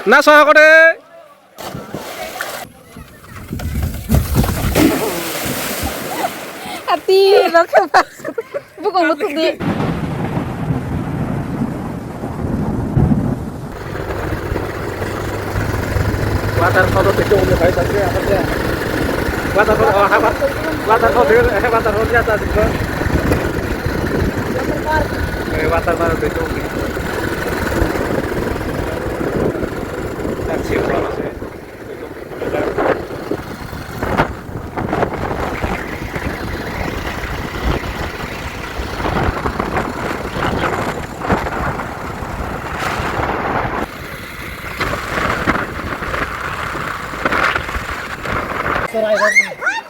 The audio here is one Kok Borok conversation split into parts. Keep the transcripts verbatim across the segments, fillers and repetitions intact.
Na sa ko de. Ati, lo khe ba. Buko mutu di. Waterfall to itu udah baik tapi apa sih? Waterfall, oh, apa? Waterfall itu, eh, waterfall di atas itu. Eh, waterfall itu.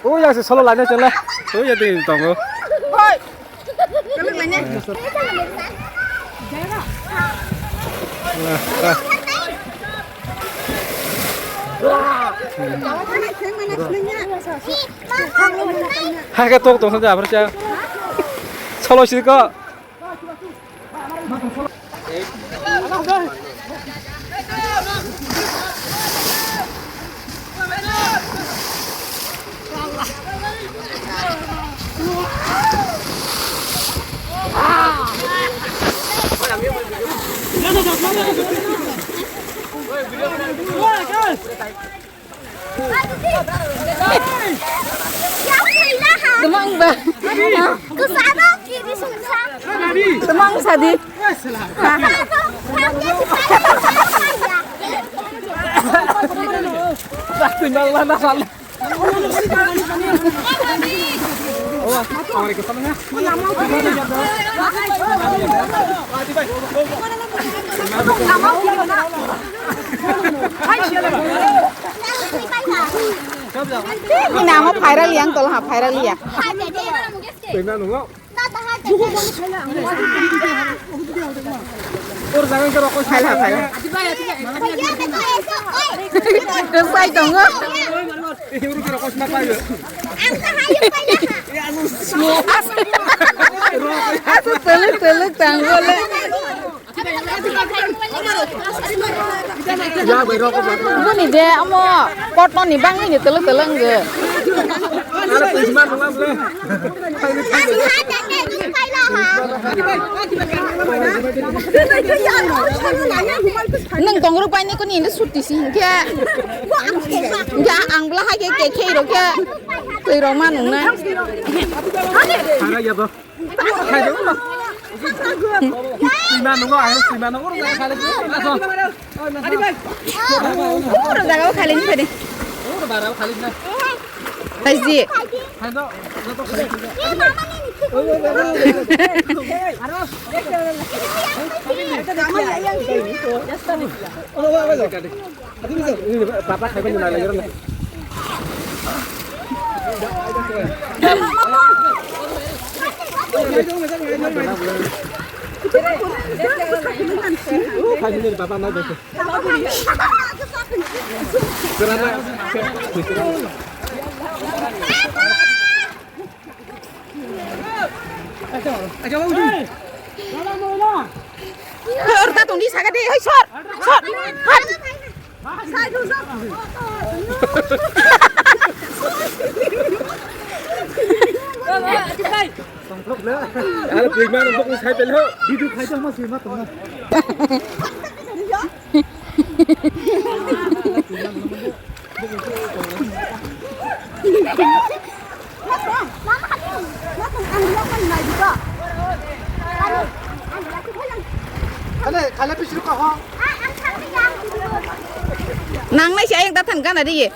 Ui, yang si solo lainnya cenglah. Ui, ya, di tongo. Hai ke tok tong saja apa sih? Solo sih kok. Demang ba. Demang sadi. Ini nama viral yang tolong viral ya. Phaila, phaila. Rwchai tongo. Aswk twlwk twlwk tangwle. Boni je amo kotno ni bangwi ni twlwk twlwk wngwi. Nwng tongrok bai ni kuni hindi suti si hinkhe. Hinkhe ang bwla hai khe khe khe rokhe. Twi rok ma nung nai. Twi ma nungo, ang twi ma nungo, rwchapya khalai. Oro jaga o khalai ni phai de. Oro bara o khalai na. Hai ji. Hai do, joto khalai. Papa khaiba ni nai lagi rana. Khaiba ni papa nai dai. Kerana. Hei, oro ta tongdi, saka de, hei, sor, sor, hat. Aro twi ma rok bokni sai pelo. Video khai tongma sui ma tongma. Nangnai se ayang dathan gana de ye.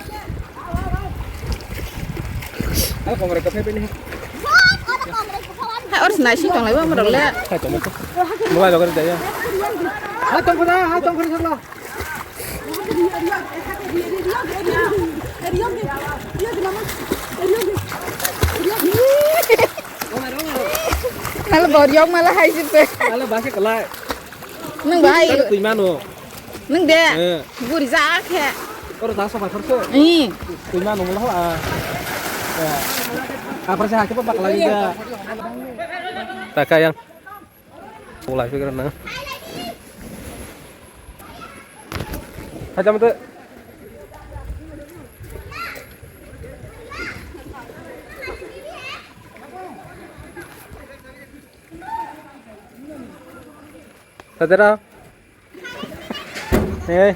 Hai, or sinai sing tonglai ba morok le. Hai, tong. Mobile logor jaya. Hai, tong phara, hai, tong phara sakla. Nalo boryok mala hai sipe. Nalo base kalai. Nung bai. Twi mano. Nung de. Eh. Buri ja khe. Oro da sofa khorso. Ih. Twi mano mala ha. Apa sih hakhe bakla gida. Taka yang. Pulai pikir na. Acha mate. Sadera. Eh.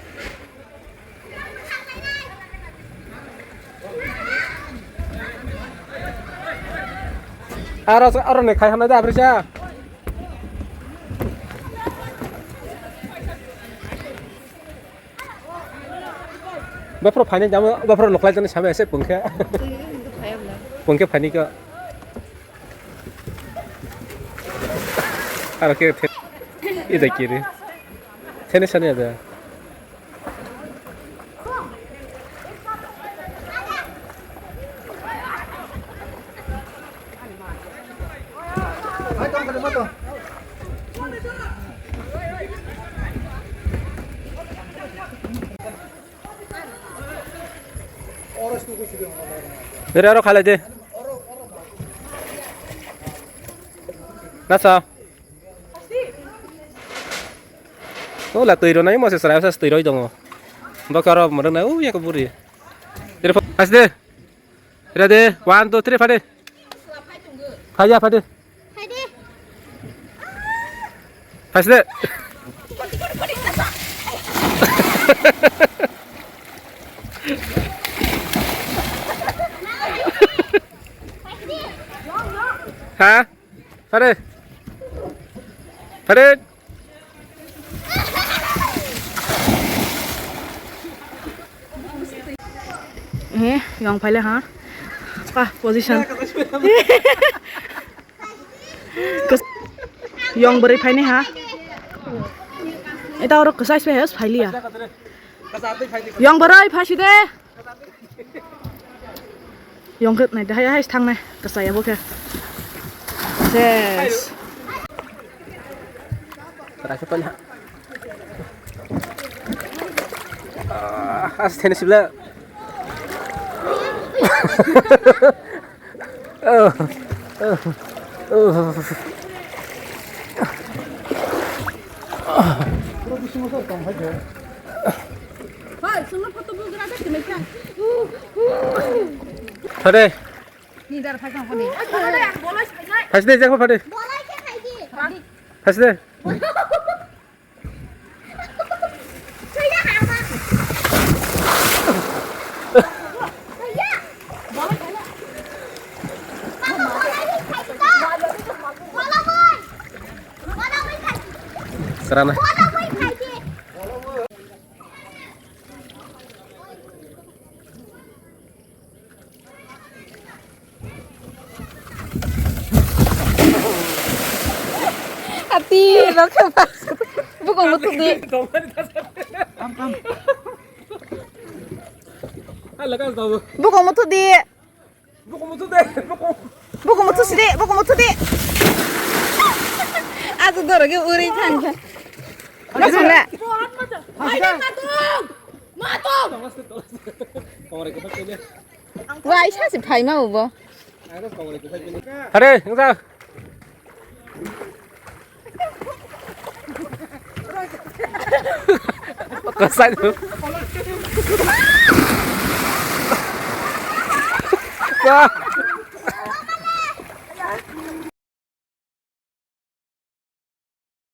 Aro, aro ne khai hana da, Abrisa. Baphro phaini jamo, baphro noklai jani sabe ese pungkhe. Pungkhe phaini ka. Aro ke the-, ida kiri. Thene sani ada. Ere aro khalai de. Nasa. O la twi rwnai mo se chwrai sa twi roi dongo. Bo karo mo rwnai u yak buri. Ere pho-, as de. Ready, one, two, three, phade. Phaiya, phade. Phade. Phaisde. Ha? Phade. Phade. Eh, yong phaile ha. Pa, position. Kos-, yong bwrwi phaini ha. Eta oro kwchai se phailiya. Yong bwrwi phaiside. Yong khe nai dahai hai thangnai, kasaya bo khe. Ses. Tara khe pala. Ah, as thene sibla. Oh, oh, oh. Thode. Phaisde, jak phaisde. Phaisde. Serana. Ati, no khe pas. Bukong mutu di. Bukong mutu di. Bukong mutu de, bukong. Bukong mutu sidi, bukong mutu di. Azu doro ge uri thang kha. Masuk na. Wai sa si phai ma ubo. Are, ngja. Kasai tu. Wah.